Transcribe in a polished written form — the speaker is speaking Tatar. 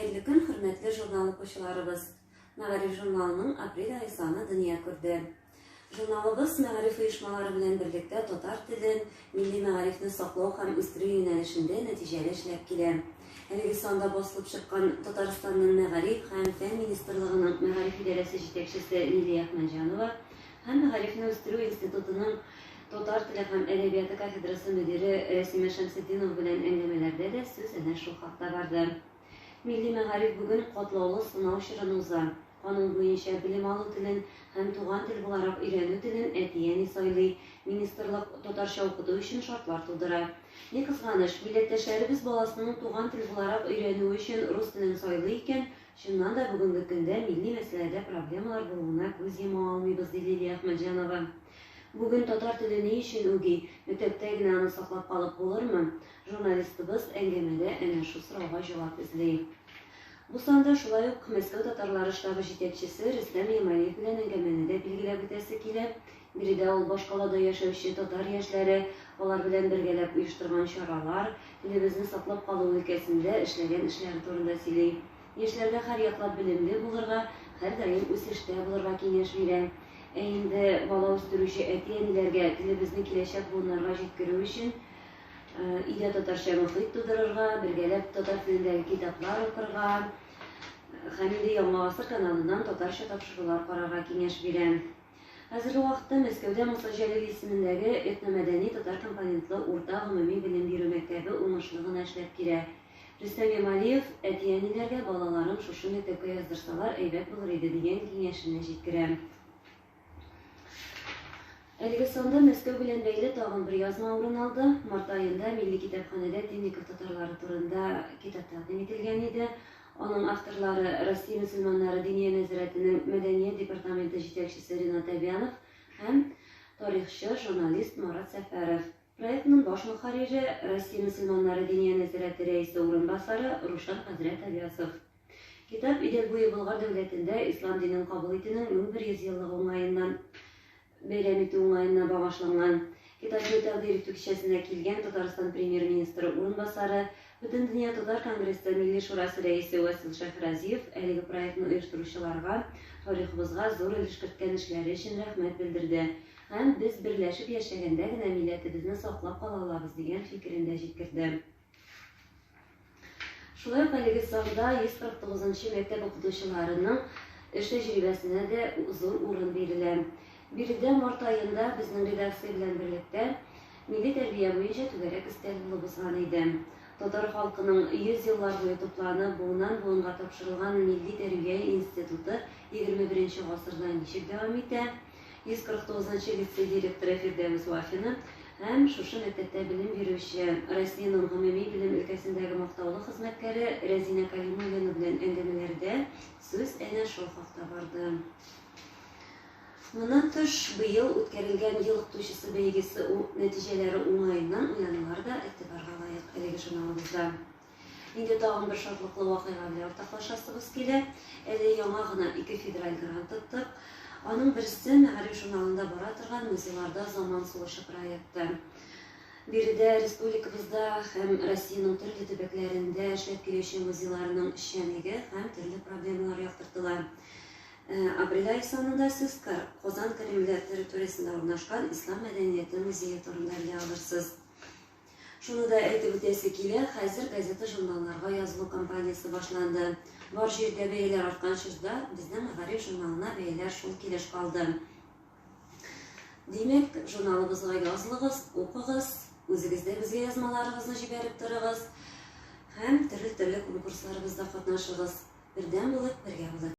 Хәерле көн, хөрмәтле журнал укучыларыбыз! Мәгариф журналының апрель ае саны дөнья күрде. Журналыбыз мәгариф оешмалары белән берлектә татар телен, милли мәгарифне саклау һәм үстерү юнәлешендә нәтиҗәле эшләп килә. Әлеге санда басылып чыккан Татарстанның Мәгариф һәм фән министрлыгының мәгариф идарәсе җитәкчесе Лилия Әхмәтҗанова һәм Мәгарифне үстерү институтының татар теле һәм әдәбияты кафедрасы мөдире Рәсимә Шәмсетдинова белән әңгәмәләрдә дә сүз әнә шул хакта барды. Милли мәгариф бүген катлаулы сынау чорын уза. Канун буенча белем алу телен һәм туган тел буларак өйрәнү телен әти-әни сайлый, министрлык татарча укыту өчен шартлар тудыра. Ни кызганыч, милләттәшләребез баласының туган тел буларак өйрәнүе өчен рус телен сайлый икән, Чыннан да, бүгенге көндә милли мәсьәләдә проблемалар булуына күз йома алмыйбыз, ди Лилия Әхмәтҗанова. Бүген татар теле ни өчен үги, мәктәптә генә аны саклап калып булырмы? Журналистыбыз әңгәмәдә әнә шул сорауга җавап эзли. Бу санда шулай ук Мәскәү татарлары штабы җитәкчесе Рөстәм Ямалиев белән әңгәмәне дә билгеләп үтәсе килә. Биредә ул башкалада яшәүче татар яшьләре, алар белән бергәләп оештырган чаралар, телебезне саклап калу өлкәсендә эшләгән эшләре турында сөйли. Яшьләргә һәрьяклап белемле булырга, һәрдаим үсештә булырга киңәш бирә. Ә инде бала үстерүче әти-әниләргә телебезне киләчәк буыннарга җиткерү өчен өйдә татарча мохит тудырырга, бергәләп татар телендәге китаплар укырга һәм инде Яңа гасыр каналыннан татарча тапшырулар карарга киңәш бирә. Хәзерге вакытта Мәскәүдә Муса Җәлил исемендәге этномәдәни татар компонентлы урта гомуми белем бирү мәктәбе уңышлы гына эшләп килә. Рөстәм Ямалиев әти-әниләргә балаларын шушы мәктәпкә яздырсалар әйбәт булыр иде дигән киңәшен дә җиткерә. Әлеге санда Мәскәү белән бәйле тагын бер язма урын алды. Март аенда Милли китапханәдә Темников татарлары турында китап тәкъдим ителгән иде. Аның авторлары, Россия мөселманнары Диния нәзарәтенең мәдәният департаменты җитәкчесе Ринат Әбянов һәм тарихчы, журналист Марат Сәфәров. Проектның баш мөхәррире, Россия мөселманнары Диния нәзарәте рәисе урынбасары Рушан хәзрәт Абясов. Китап Идел буе Болгар дәүләтендә ислам динен кабул итүнең 1100 еллыгы уңаеннан бәйрәм итү уңаена багышланган китапны тәкъдир итү кичәсенә килгән Татарстан Премьер-министры урынбасары, Бөтендөнья татар конгрессы Милли шурасы рәисе Васил Шәйхразиев әлеге проектны оештыручыларга тарихыбызга зур өлеш керткән эшләре өчен рәхмәт белдерде һәм без берләшеп яшәгәндә генә милләтебезне саклап кала алабыз дигән фикерен дә җиткерде. Шулай ук әлеге санда 149 нчы мәктәп укытучыларының эш тәҗрибәсенә дә зур урын бирелә. Биредә март аенда безнең редакция белән берлектә милли тәрбия буенча түгәрәк өстәл булып узган иде. Татар халкының 100 еллар буе тупланып, буыннан-буынга тапшырылган милли тәрбия институты 21 нче гасырда ничек дәвам итә? 149 нчы лицей директоры Фирдәвес Вафина һәм шушы мәктәптә белем бирүче Россиянең гомуми белем өлкәсендәге мактаулы хезмәткәре Рәзинә Калимуллина белән әңгәмәләрдә сүз әнә шул хакта барды. Моннан тыш, быел үткәрелгән Ел укытучысы бәйгесе нәтиҗәләре уңаеннан уйланулар да игътибарга лаек әлеге журналыбызда. Инде тагын бер шатлыклы вакыйга белән уртаклашасыбыз килә. Әле яңа гына ике федераль грант тоттык. Аның берсе, Мәгариф журналында бара торган Музейларда заман сулышы проекты. Биредә республикабызда һәм Россиянең төрле төбәкләрендә эшләп килүче музейларның эшчәнлеге һәм төрле проблемалар яктыртыла. Апрель ае санында сез Казан Кремле территориясендә урнашкан Ислам мәдәнияте музее турында белә алырсыз. Шуны да әйтеп үтәсе килә, хәзер газета-журналларга язылу кампаниясе башланды. Бар җирдә бәяләр арткан чорда безнең Мәгариф журналына бәяләр шул килеш калды. Димәк, журналыбызга язылыгыз, укыгыз, үзегез дә безгә язмаларыгызны җибәреп торыгыз һәм төрле-төрле конкурсларыбызда катнашыгыз. Бердәм булыйк, бергә булыйк!